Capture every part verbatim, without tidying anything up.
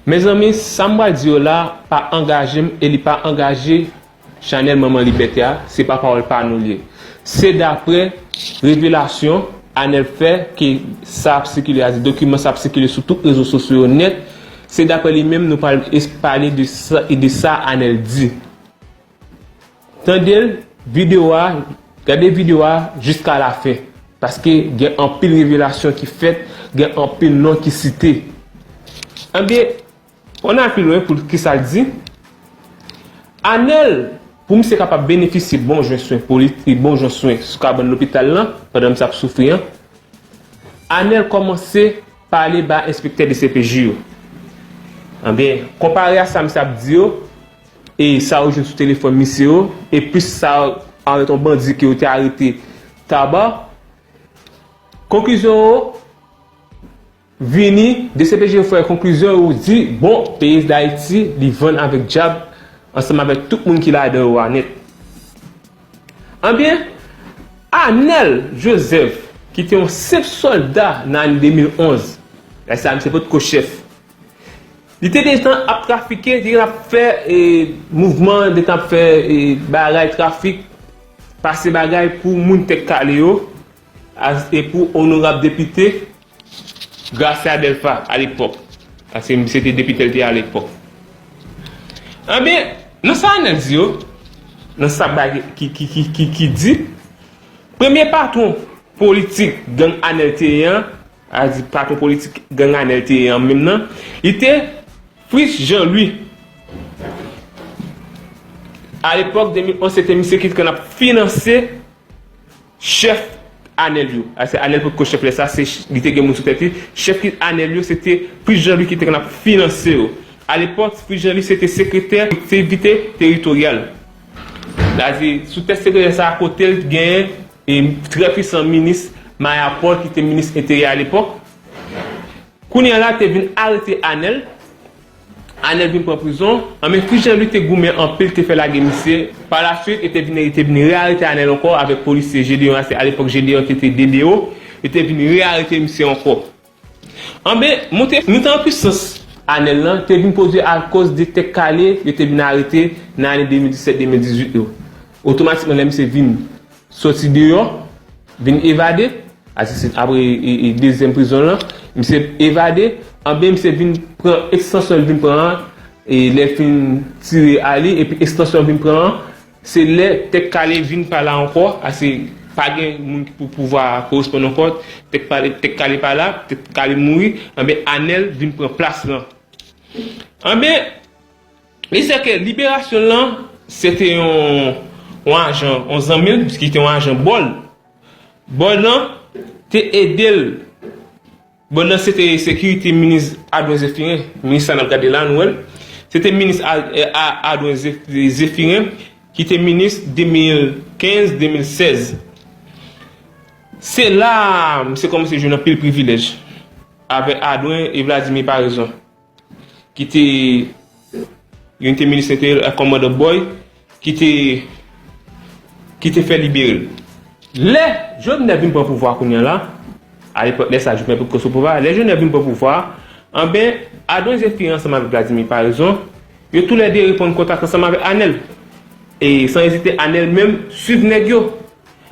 Mezanmi, sa m pral di yo la pa angaje m e li pa angaje chanèl Manman Libète a, se pa pawòl pa nou l ye. Se daprè revelasyon Anèl fè ke sa ap sikile, a di dokiman sa ap sikile sou tout rezo sosyo yo nèt, se daprè li menm nou pral es- pale de sa, de sa Anèl di. Tande l, videyo a, gade videyo a jiska lafen. Paske gen anpil revelasyon ki fèt, gen anpil non ki site. Anben, ann al pi lwen pou kisa l di. Anèl, pou misye kapab benefisye bon jan swen politik, bon jan swen sou kabann lopital lan, pandan misye ap soufri an, Anèl kòmanse pale ba enspektè D C P J yo. Anben, konpare a sa misye ap di yo, e sa yo jwenn sou telefòn misye yo, e plis sa avèk yon bandi ke yo te arete Taba, konklizyon yo vini, D C P J yo fè konklizyon, yo di, bon, peyi Dayiti, li vann avèk dyab, ansanm avèk tout moun ki ladan yo a nèt. Anben, Anèl Joseph, ki te yon senp sòlda nan ane de mil onz, lè sa misye potko chèf. Li te gentan ap trafike, li te gentan ap fè e, mouvman, li te gentan ap fè e, bagay trafik, pase bagay pou moun tèt kale yo, e pou onorab depite Gracia Delpha alepòk. Paske misye te depite l te alepòk. Anben, nan sa Anèl di yo, nan sa bagay ki, ki, ki, ki, ki di, premye patwon politik gang Anèl te ye an, a di patwon politik gang Anèl te ye an menm nan, li te Fritz Jean Louis. Alepòk de mil onz, se te misye ki te konn ap finanse chèf Anèl yo. A, se Anèl potko chèf lè sa, se ch- li te gen moun sou tèt li. Chèf ki Anèl yo, se te Fritz Jean Louis ki te konn ap finanse yo. Alepòk, Fritz Jean Louis se te sekretè kolektivite teritoryal. Sa di, sou tèt sekretè sa a, kote l genyen e trè pwisan minis Maya Paul ki te minis enteryè alepòk. Kounye a la te vin arete Anèl. Anèl vin pran prizon. Anben Fritz Jean Louis te goumen anpil, te fè lage misye. Pa laswit, yo te vin, yo te vin rearete Anèl ankò avèk polisye Gédéon, se alepòk Gédéon te te D D O. Yo te vin rearete misye ankò. Anben, monte, monte an pwisans Anèl lan te vin pwodui akoz de tèt kale yo te vin arete nan ane de mil disèt de mil dizuit yo. Otomatikman, lè misye vin soti deyò, vin evade, a se apre e, e, dezyèm prizon lan, misye evade, anben misye vin pran ekstansyon l vin pran an, e lè l fin tire a li, epi ekstansyon l vin pran an, se lè tèt kale vin pa la ankò, a se pa gen moun ki pou pouvwa a koresponn ankò, tèt kale, tèt kale pa la, tèt kale mouri, anben Anèl vin pran plas lan. Anben, li se ke liberasyon lan, se te yon, yon ajan, yon zanmi l, ki te yon ajan bòl. Bòl lan te ede l. Bòl lan se te sekirite minis Adwen Zephirin, minis sa n ap gade la, nou wè l. Se te minis A- A- Adwen Zef- Zephirin, ki te minis de mil kenz de mil sèz. Se la, misye kòmanse jwenn anpil privilèj avèk Adwen e Vladimir Paraison, ki te, youn te minis enteryè, kòmandan Boy, ki te, ki te fè libere l. Lè Jovenel vin pran pouvwa kounye a la, alepòk lè sa Jovenel potko sou pouvwa, lè Jovenel vin pran pouvwa, anben, Adwen Zephirin ansanm avèk Vladimir Paraison, yo toulède reprann kontak ansanm avèk Anèl. E san ezite, Anèl menm swiv nèg yo.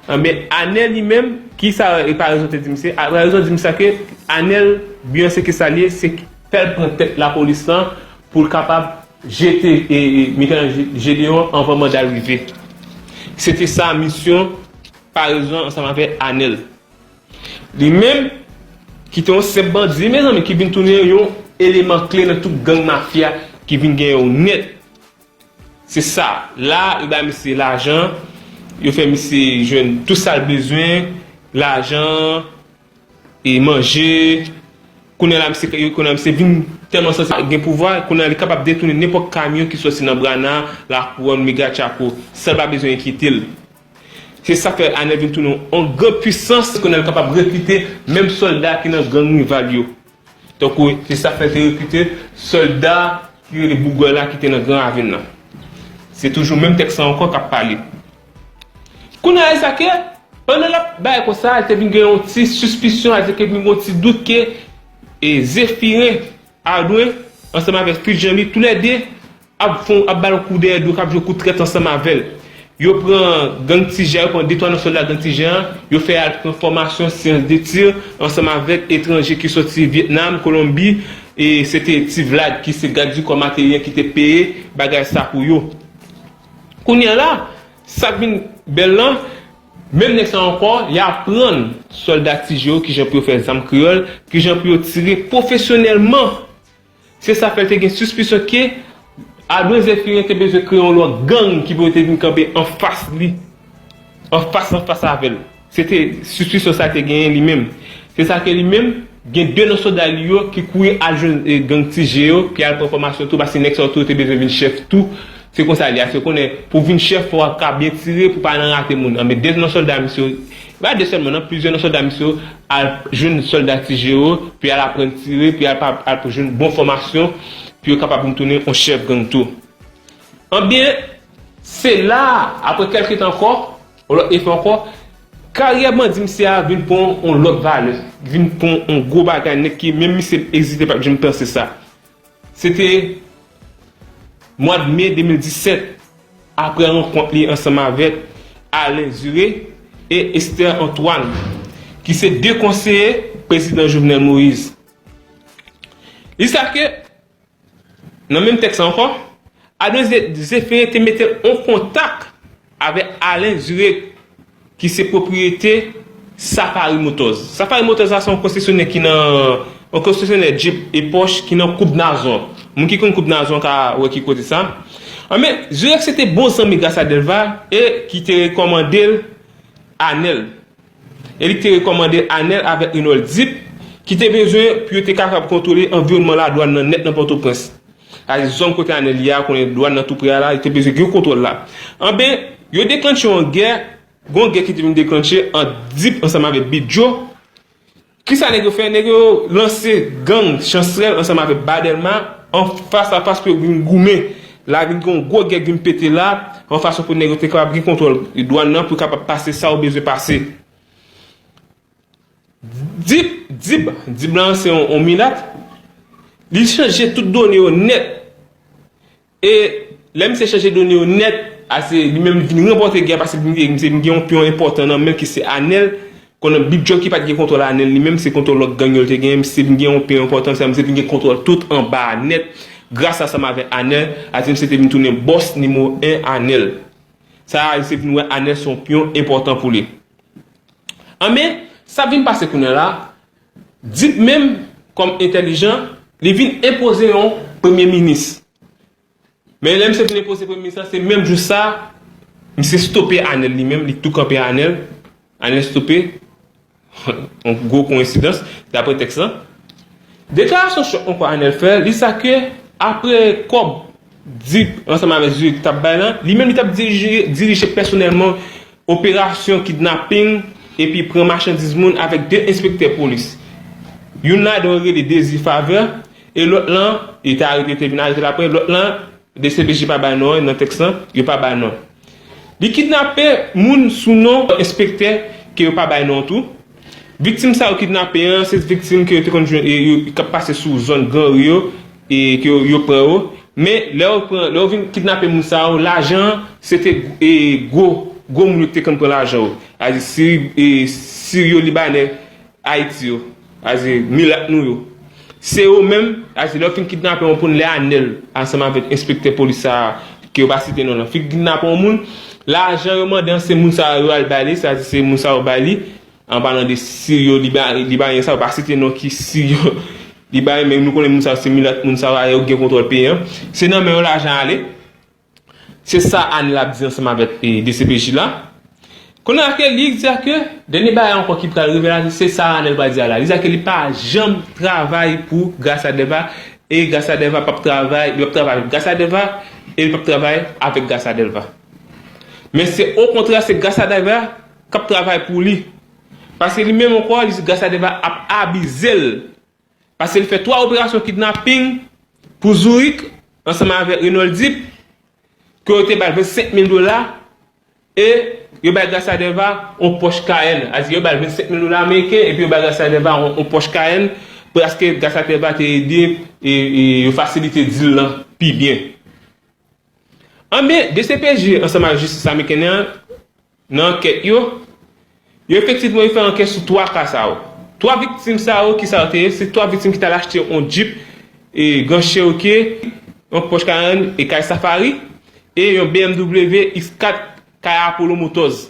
Anben, Anèl li menm, ki sa e Paraison te di misye? A- Paraison di misye ke Anèl, byen se ke sa l ye, se fè l pran tèt lapolis lan pou l kapab jete e, e, Michel-Ange Gédéon anvan manda l rive. Se te sa misyon Paraison ansanm avèk Anèl. Li menm, ki te yon senp bandi, mezanmi, ki vin tounen yon eleman kle nan tout gang mafya ki vin gen yo nèt. Se sa, la, yo bay misye lajan, yo fè misye jwenn tout sa l bezwen, lajan, e manje. Kounye a la, misye, kounye a misye vin tèlman santi gen pouvwa, kounye a li kapab detounen nenpòt kamyon ki sòti nan Brana, Lakouwòn, Mega Chaco, san l pa bezwen enkyete l. Se sa k fè Anèl vin tounen yon gran pwisans, kounye a li kapab rekrite menm sòlda ki nan gang rival yo. Tankou, se sa k fè l te rekrite sòlda ki rele Bougwè la ki te nan Gran Ravin nan. Se toujou menm tèks la ankò k ap pale. Kounye a, sa ke, pandan l ap bay konsa, te vin gen yon ti sispisyon, sa vle di ke vin gen yon ti dout ke e, Zephirin Adwen ansanm avèk Fritz Jean Louis, toulède ap fè, ap ba l kou dèyè do, k ap jwe kou trèt ansanm avè l. Yo pran gang Ti Jè, yo pran de twa nan sòlda gang Ti Jè an, yo fè al pran fòmasyon seyans de tir ansanm avèk etranje ki soti Vyetnam, Kolonbi, e se te Ti Vlad ki se gad di kò materyèl ki te peye bagay sa pou yo. Kounye a la, sa k vin bèl lan, menm nèg sa ankò, li aprann sòlda Ti Jè yo kijan pou yo fè zam kreyòl, kijan pou yo tire pwofesyonèlman. Se sa fè l te gen sispisyon ke Adrien Zéphirin te bezwen kreye yon lòt gang ki pou te vin kanpe anfas li, anfas anfas avè l. Se te sispisyon sa te genyen li menm. Se sa ke li menm, gen de nan sòlda li yo ki kouri al jwenn eh, gang Ti Jè yo, ki al pran fòmasyon tou, paske nèg sa yo tou te bezwen vin chèf tou. Se konsa li a, se konnen pou vin chèf, fò w ap ka byen tire, pou pa nan rate moun. Anben, de nan sòlda misye yo, pa de sèlman, nan plizyè nan sòlda misye yo, al jwenn sòlda Ti Jè yo, pou y al aprann tire, pou y al, pa- al pou jwenn bon fòmasyon, pou yo kapab vin tounen yon chèf gang tou. Anben, se la, apre kèlke tan ankò, yon lòt efò ankò, karyè bandi misye a vin pran yon lòt valè, vin pran yon gwo bagay nèt ki menm misye egziste pa t janm panse sa. Se te mwa de me de mil disèt, apre rankont li ansanm avèk Alain Zuré e Esther Antoine, ki se de konseye prezidan Jovenel Moïse. Li sa ke, nan menm tèks la ankò, Adrien Zé- Zéphirin te mete l an kontak avèk Alain Zuré, ki se pwopriyetè Safari Motors. Safari Motors la se yon konsesyonè ki nan, yon konsesyonè Jeep e Porsche ki nan Koup Nazon. Moun ki konn Koup Nazon ka wè ki kote sa. Anben, Zurek se te bon zanmi Grasa Delva e ki te rekòmande l Anèl. E li te rekòmande Anèl avèk Renold Dip, ki te bezwen pou yo te kapab kontwole anviwònman ladwàn nan nèt nan Pòtoprens. Sa se zòn kote Anèl ye a, konnen dwàn nan tou pre a la, li te bezwen gen kontwòl la. Anben, yo deklanche yon gè, gon gè ki te vin deklanche ant Dip ansanm avèk Bidjo. Kisa nèg yo fè? Nèg yo lanse gang Chansrèl ansanm avèk Badèlma an fas a fas pou yo vin goumen. La vin gen yon gwo gè ki vin pete la, yon fason pou nèg yo te kapab gen kontwòl dwàn nan pou kapab pase sa yo bezwen pase. Dib, Dib, Dib la se yon, yon milat. Li chanje tout done yo nèt. E lè misye chanje done yo nèt, a se li menm li vin ranpòte gè a paske misye vin gen yon pyon enpòtan nan men l ki se Anèl. Konnen Bidjo ki pa t gen kontwòl Anèl li menm, se kontwòl lòt gang yo l te genyen. Misye vin gen yon pyon enpòtan, sa misye vin gen kontwòl tout anba a nèt. Gras ansanm avèk Anèl, a se misye te vin tounen bòs nimewo en Anèl. Sa a, misye vin wè Anèl se yon pyon enpòtan pou li. Anben, sa vin pase kounye a la, Dib menm, kòm entèlijan, li vin enpoze yon premye minis. Men lè misye vin enpoze premye minis la, se menm jou sa, misye stope Anèl li menm, li tou kanpe Anèl. Anèl stope. Yon gwo koyensidans, dapre tèks lan. Deklarasyon chòk ankò Anèl fè, li sa ke apre kòb Dib ansanm avèk Zurek t ap bay lan, li menm li t ap dirije, dirije pèsonèlman operasyon kidnaping epi pran machandiz moun avèk de enspektè polis. Youn ladan yo rele Dezi Favè e lòt lan, li te arete, te vin arete l apre, lòt lan, D C P J pa bay non, nan tèks lan, yo pa bay non. Li kidnape moun sou non enspektè ke yo pa bay non tou. Viktim sa yo kidnape an, se viktim ke yo te konn jwenn, e, yo, k ap pase sou zòn Gran Ri yo, e ke yo, yo pran yo. Men, lè yo pran, lè yo vin kidnape moun sa yo, lajan an, se te e, gwo, gwo moun yo te konn pran lajan yo. Sa vle di, Siri, e, Siryo-Libanè Ayiti yo. Sa vle di, milat nou yo. Se yo menm, sa vle di, lè yo fin kidnape yon moun, lè Anèl, ansanm avèk enspektè polis sa a, ke yo pa site non l lan, fin kidnape yon moun, lajan yo mande an, se moun sa yo al bay li, sa vle di, se moun sa yo bay li. An palan de Siryo-Libanyen sa yo, pa site non ki Siryo-Libanyen, men nou konnen moun sa yo se milat, moun sa yo, yo gen kontwòl peyi an. Se nan men yo lajan ale. Se sa Anèl ap di ansanm avèk, e, D C P J la. Kounye a ke li di a ke, dènye bagay ankò ki pral revelatif, se sa Anèl pral di a la. Li di a ke li pa janm travay pou Grasa Delva, e Grasa Delva p ap travay, li p ap travay avèk Grasa Delva, e li p ap travay avèk Grasa Delva. Men se okontrè, se Grasa Delva k ap travay pou li. Paske li menm ankò, li di Grasa Delva ap abize l. Paske li fè twa operasyon kidnaping pou Zourik ansanm avèk Renold Dip, ke yo te ba l vennsenk mil dola, e yo bay Grasa Delva yon Porsche Cayenne. Sa vle di, yo ba l vennsenk mil dola ameriken, epi yo bay Grasa Delva yon, yon Porsche Cayenne, paske Gaz Naturel va te ede e, e yo fasilite dil lan pi byen. Anben, D C P J ansanm ak Jistis Ameriken an, nan ankèt yo, yo efektivman yo fè ankèt sou twa ka sa yo. Twa viktim sa yo, ki sa yo te ye? Se twa viktim ki t al achte yon Jeep e Grand Cherokee, yon Porsche Cayenne e kay Safari, e yon B M W X kat kay Apollo Motors.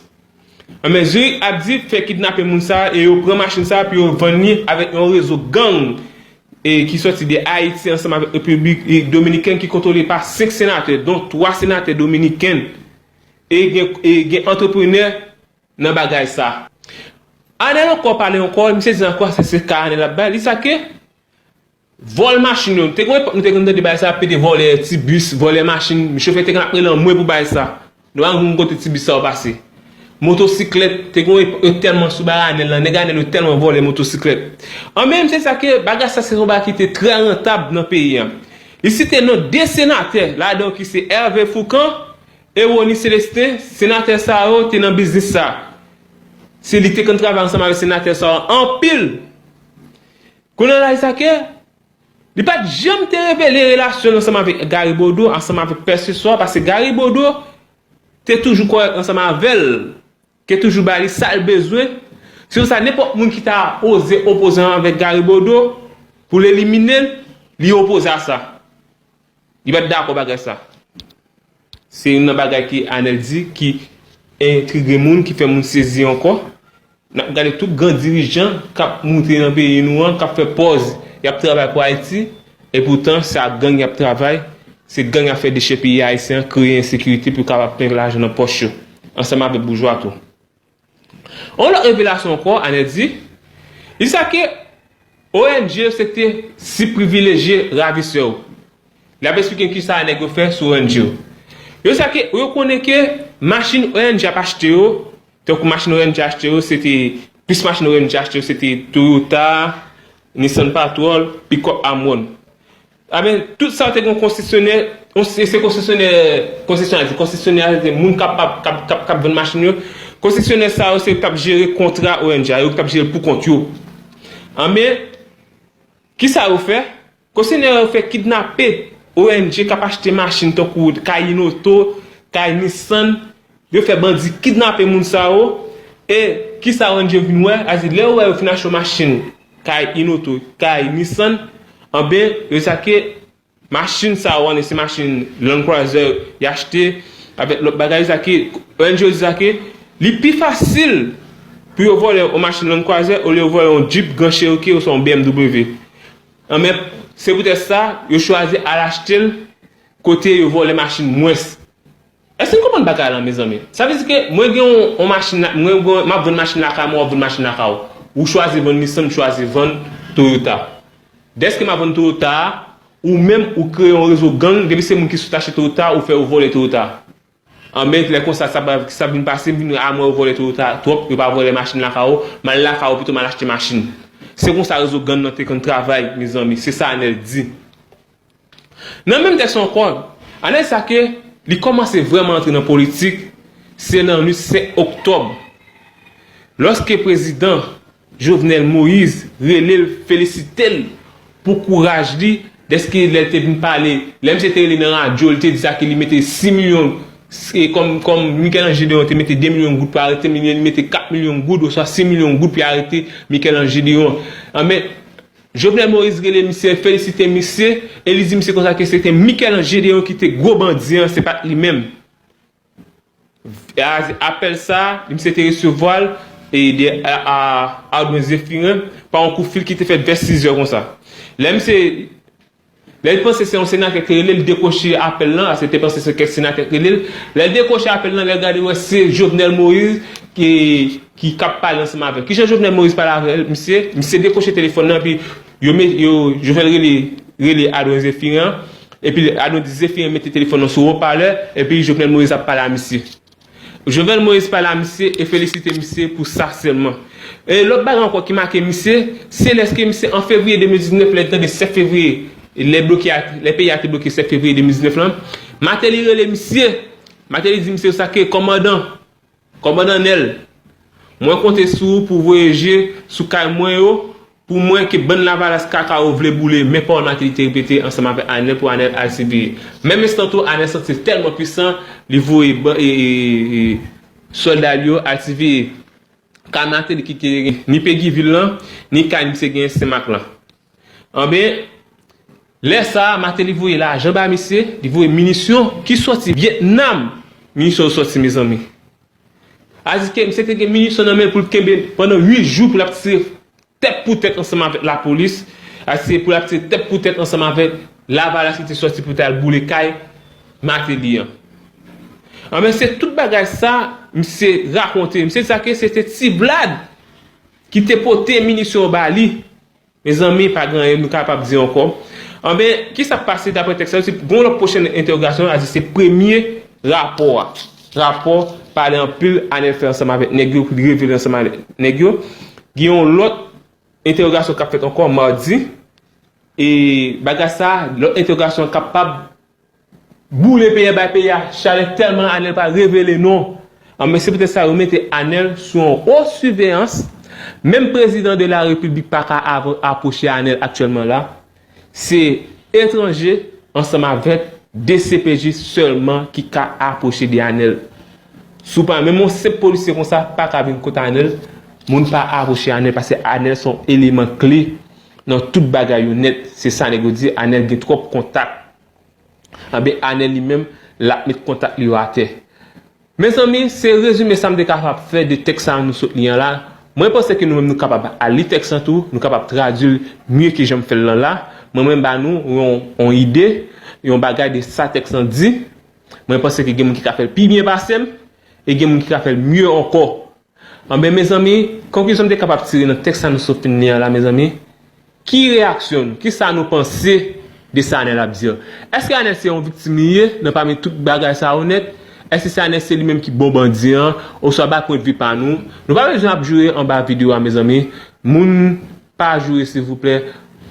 Anben, Zurich ap di fè kidnape moun sa e yo pran machin sa pou yo vann li avèk yon rezo gang e ki sòti de Ayiti ansanm avèk Repiblik Dominikèn ki kontwole pa senk senatè, don twa senatè dominiken e gen, e gen antreprenè nan bagay sa. Anèl ankò pale ankò, misye di ankò, se, se ka Anèl ap bay, li sa ke vòl machin yo. Te gen epòk nou te konn tande bagay sa, pede vòlè ti bis, vòlè machin, chofè te konn ap rele anmwe pou bagay sa. Nou pa konn kote ti bis sa yo pase. Motosiklèt, te gen epòk yo tèlman sou bagay Anèl lan, nèg Anèl yo tèlman vòlè motosiklèt. An menm se sa ke bagay sa se yon bagay ki te trè rantab nan peyi an. Li site non de senatè ladan yo ki se Hervé Fourcand e Rony Célestin, senatè sa yo te nan biznis sa. Se li te konn travay ansanm avèk senatè sa yo anpil. Kounye a la, li sa ke li pa t janm te revele relasyon l ansanm avèk Gary Bodeau, ansanm avèk pèseswa, paske Gary Bodeau te toujou kòrèk ansanm avè l, te toujou ba li sa l bezwen. Se pou sa, nenpòt moun ki ta oze opoze ansanm avèk Gary Bodeau, pou l elimine l, li opoze a sa. Li pa t dakò bagay sa. Se youn nan bagay ke Anèl di ki entrige moun, ki fè moun sezi ankò. N ap gade tout gran dirijan k ap moute nan peyi nou an, k ap fè pòz y ap travay pou Ayiti, epoutan se ak gang y ap travay, se gang y ap fè dechèpiye ayisyen an, kreye ensekirite pou yo kapab plen lajan nan pòch yo, ansanm avèk boujwa tou. Yon lòt revelasyon ankò, Anèl di, li sa ke O N G yo se te sib privilejye ravisè yo. L ap esplike kisa nèg yo fè sou O N G yo. Yo sa ke, yo konnen ke machin O N G ap achte yo, tankou machin O N G achte yo, se te, plis machin O N G achte yo, se te Toyota, Nissan Patrol, pikòp Amwon. Amen, tout sa te gen konsesyonè, yon se, se konsesyonè, konsesyonè, konsesyonè a se moun k ap, k ap, k ap, k ap, k ap vann machin yo. Konsesyonè sa yo se k ap jere kontra O N G a, yo k ap jere l pou kont yo. Amen, kisa yo fè? Konsesyonè yo fè kidnape O N G k ap achte machin tankou kay Inoto, kay Nissan, yo fè bandi kidnape moun sa yo, e kisa O N G vin wè? A di lè yo wè yo fin achte yon machin, kay Inoto, kay Nissan, anben, yo sa ke machin sa yo, ane se machin Land Cruiser y achte, avèk lòt bagay, yo sa ke, O N G yo di sa ke, li pi fasil pou yo vòlè yon machin Land Cruiser olye yo vòlè yon Jeep Grand Cherokee oswa yon B M W. Anben, se poutèt sa, yo chwazi al achte l kote yo vòlè machin mwens. Èske n konprann bagay la, mezanmi? Sa vle di ke mwen gen yon, yon machin, la- mwen gen, m ap vann machin lakay mwen, w ap vann machin lakay ou. Ou chwazi vann Nissan, m chwazi vann Toyota. Dèske m ap vann Toyota a, ou menm ou kreye yon rezo gang, depi se moun ki sou tache Toyota, ou fè yo vòlè Toyota. Anben, lè konsa, sa, sa vin pase, m vin wè a mwen yo vòlè Toyota twòp, yo pa vòlè machin lakay ou, m al lakay ou pito m al achte machin. Se konsa rezo gang nan te konn travay, mezanmi, se sa Anèl di. Nan menm tèks ankò, Anèl sa ke li kòmanse vrèman antre nan politik, se nan nuit senk oktòb, lòske prezidan Jovenel Moïse rele l, felisite l pou kouraj li, dèske lè l te vin pale, lè misye te rele nan radyo, li te di sa ke li mete sis milyon, se kòm, kòm Michel-Ange Gédéon te mete de milyon goud pou arete, li mete kat milyon goud oswa sis milyon goud pou arete Michel-Ange Gédéon. Anben, Jovenel Moïse rele misye, felisite misye, e li di misye konsa ke se te Michel-Ange Gédéon ki te gwo bandi an, se pa t li menm. A, apèl sa, misye te resevwa l e de a, a Ardouin Zéphirin pa yon kout fil ki te fèt vè sizè konsa. Lè misye, lè l panse se yon senatè ki te rele l, li dekwoche apèl lan, se te panse se kèk senatè ki rele l. Lè l dekwoche apèl lan, lè l gade wè se Jovenel Moïse ki, ki k ap pale ansanm avè l. Kijan Jovenel Moïse pale avè l, misye? Misye dekwoche telefòn nan, epi yo met, yo, Jovenel rele, rele Ardouin Zéphirin an, epi Ardouin di Zéphirin mete telefòn nan sou wopalè, epi Jovenel Moïse ap pale a misye. Jovenel Moïse pale a misye e felisite misye pou sa sèlman. E lòt bagay ankò ki make misye, se lèske misye an fevriye de mil diznèf, lè l tande sèt fevriye, lè bloke a, lè peyi a te bloke sèt fevriye de mil diznèf lan, Martelly rele misye. Martelly di misye sa ke kòmandan, kòmandan Nèl, mwen konte sou ou pou voye je sou kay mwen yo, Pou mwen, ke bann Lavalas kaka yo vle boule, men pawòl Martelly te repete ansanm avèk Anèl pou Anèl al siveye. Menm enstan tou, Anèl santi l tèlman pwisan, li voye ban- e, e, e, sòlda l yo al siveye kay Martelly ki te gen ni Pegivil lan, ni kay misye gen Senmak lan. Anben, lè sa a, Martelly voye lajan ba misye, li voye minisyon ki sòti Vyetnam. Minisyon yo sòti, mezanmi. Sa di ke misye te gen minisyon nan men l pou l kenbe pandan uit jou pou l ap tire tèt pou tèt ansanm avèk lapolis. Sa di se pou l ap tire tèt pou tèt ansanm avèk Lavalas ki te sòti pou t al boule kay Martelly an. Anben, se tout bagay sa misye rakonte. Misye di sa ke se te Ti Vlad ki te pote minisyon yo ba li. Mezanmi, pa gen anyen nou kapab di ankò. Anben, ki sa k pase daprè tèks la? Se gon lòt pwochen entèwogasyon, a di se premye rapò a. Rapò pale anpil Anèl fè ansanm avèk nèg yo, pou li revele ansanm avèk nèg yo. Gen yon lòt entèwogasyon k ap fèt ankò madi. E bagay sa, lòt entèwogasyon kapab boule peyi a, bay peyi a chalè tèlman Anèl pa revele non. Anben, se poutèt sa yo mete Anèl sou yon wo siveyans. Menm prezidan de la repiblik pa ka av- apwoche Anèl aktyèlman la. Se etranje ansanm avèk D C P J sèlman ki ka apwoche de Anèl. Si w pa menm yon senp polisye konsa pa ka vin kot Anèl, moun pa apwoche Anèl paske Anèl se yon eleman kle nan tout bagay yo nèt. Se sa nèg yo di, Anèl gen twòp kontak. Anben, Anèl li menm, l ap met kontak li yo atè. Mezanmi, se rezime sa m te kapab fè de tèks sa a nou sot li an la. Mwen panse ke nou menm nou kapab al li tèks lan tou, nou kapab tradui l mye ke jan m fè l lan la. Mwen, mwen ba nou yon, yon ide, yon bagay de sa tèks lan di. Mwen panse ke gen moun ki ka fè l pi byen pase m, e gen moun ki ka fè l mye ankò. Anben, mezanmi, konklizyon m te kapab tire nan tèks sa nou sot fin li an la, mezanmi, ki reyaksyon nou? Kisa nou panse de sa Anèl ap di an? Èske Anèl se yon viktim li ye nan pami tout bagay sa yo nèt? Èske se Anèl se li menm ki bon bandi an? Oswa bay pwennvi pa nou? Nou pa bezwen ap joure anba videyo a, mezanmi. Moun pa joure, silvouplè.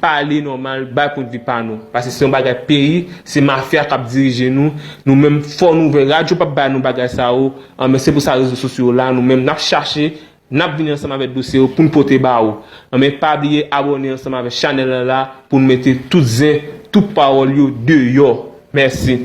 Pale nòmal, bay pwennvi pa nou. Paske se yon bagay peyi, se mafya k ap dirije nou. Nou menm, fò nou ouvè. Radyo p ap bay nou bagay sa yo. Anben, se pou sa rezo sosyo yo la, nou menm, n ap chache, n ap vini ansanm avèk dosye yo pou n pote ba ou. Anben, pa bliye abòne ansanm avèk chanèl lan la pou n mete tout zen, tout pawòl yo deyò. Mèsi.